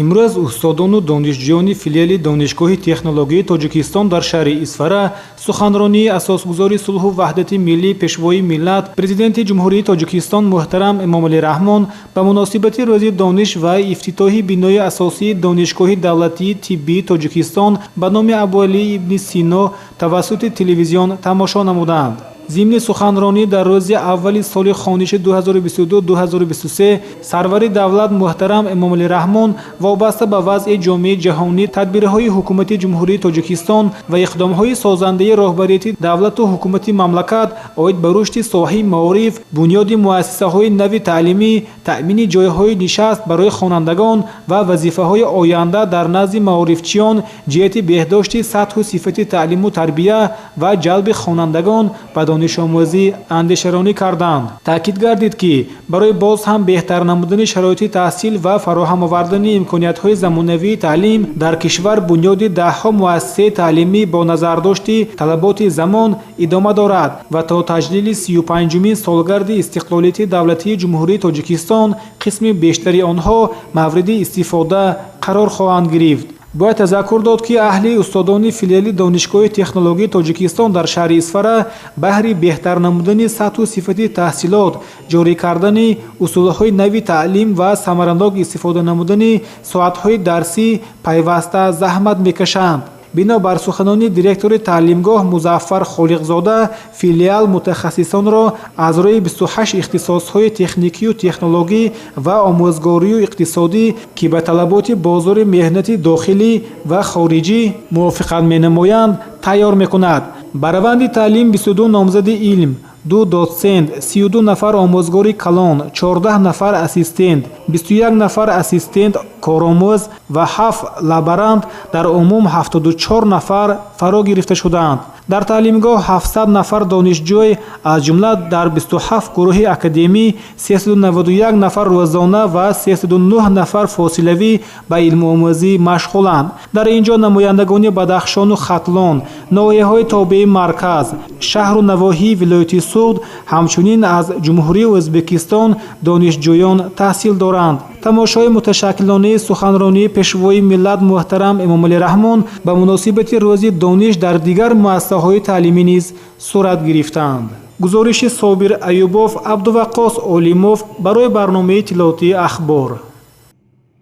Имрӯз устодону донишҷӯёни филиали Донишгоҳи технологияи Тоҷикистон дар шаҳри Исфара суханронии асосгузори сулҳу ваҳдати миллӣ, Пешвои миллат, Президенти Ҷумҳурии Тоҷикистон муҳтарам Эмомалӣ Раҳмон ба муносибати Рӯзи дониш ва ифтитоҳи бинои асосии Донишгоҳи давлатии тиббии Тоҷикистон ба номи Абуалӣ ибни Сино тавассути телевизион тамошо намуданд. Зимни суханронӣ дар рӯзи аввали соли хониши 2022-2023 сарвари давлат муҳтарам Эмомалӣ Раҳмон вобаста ба вазъи ҷомеаи ҷаҳонӣ, тадбирҳои ҳукумати Ҷумҳурии Тоҷикистон ва иқдомҳои созандаи роҳбарияти давлату ҳукумати мамлакат оид ба рушди соҳаи маориф, бунёди муассисаҳои нави таълимӣ, таъмини ҷойҳои нишаст барои хонандагон ва вазифаҳои оянда дар назди маорифчиён ҷиҳати беҳдошти сатҳу сифати таълиму тарбия ва ҷалби хонандагон ба донишомӯзӣ андешаронӣ карданд. Таъкид гардид, ки барои боз ҳам беҳтар намудани шароити таҳсил ва фароҳам овардани имкониятҳои замонавии таълим дар кишвар бунёди даҳҳо муассисаи таълимӣ бо назардошти талаботи замон идома дорад ва то таҷлили 35-умин солгарди истиқлолияти давлатии Ҷумҳурии Тоҷикистон қисми бештари онҳо мавриди истифода қарор хоҳанд гирифт. Бояд тазаккур дод, ки аҳли устодони филиали Донишгоҳи технологияи Тоҷикистон дар шаҳри Исфара баҳри беҳтар намудани сатҳу сифати таҳсилот, ҷорӣ кардани усулҳои нави таълим ва самаранок истифода намудани соатҳои дарсӣ пайваста заҳмат мекашанд. Бино бар суханони директори таълимгоҳ Музаффар Холиқзода, филиал мутахассисонро аз рӯи 28 ихтисосҳои техникию технологӣ ва омӯзгорию иқтисодӣ, ки ба талаботи бозори меҳнати дохилӣ ва хориҷӣ мувофиқат менамоянд, тайёр мекунад. Ба раванди таълим 22 номзади илм, 2 дотсент, 32 нафар омӯзгори калон, 14 нафар ассистент, 21 нафар ассистент коромӯз ва 7 лаборант, дар умум 74 нафар фаро гирифта шудаанд. Дар таълимгоҳ 700 нафар донишҷӯй, аз ҷумла дар 27 гурӯҳи академӣ 391 нафар рӯзона ва 309 нафар фосилавӣ ба илмомӯзӣ машғуланд. Дар ин ҷо намояндагони Бадахшону Хатлон, ноҳияҳои тобеи марказ, шаҳру навоҳии вилояти Суғд, ҳамчунин аз Ҷумҳурии Ӯзбекистон донишҷӯён таҳсил доранд. Тамошои муташаккилонаи суханронии Пешвои миллат муҳтарам Эмомалӣ Раҳмон ба муносибати Рӯзи дониш дар дигар муассисаҳои таълимӣ низ сурат гирифтанд. Гузориши Собир Аюбов, Абдуваqqос Олимов барои барномаи иттилоотии Ахбор.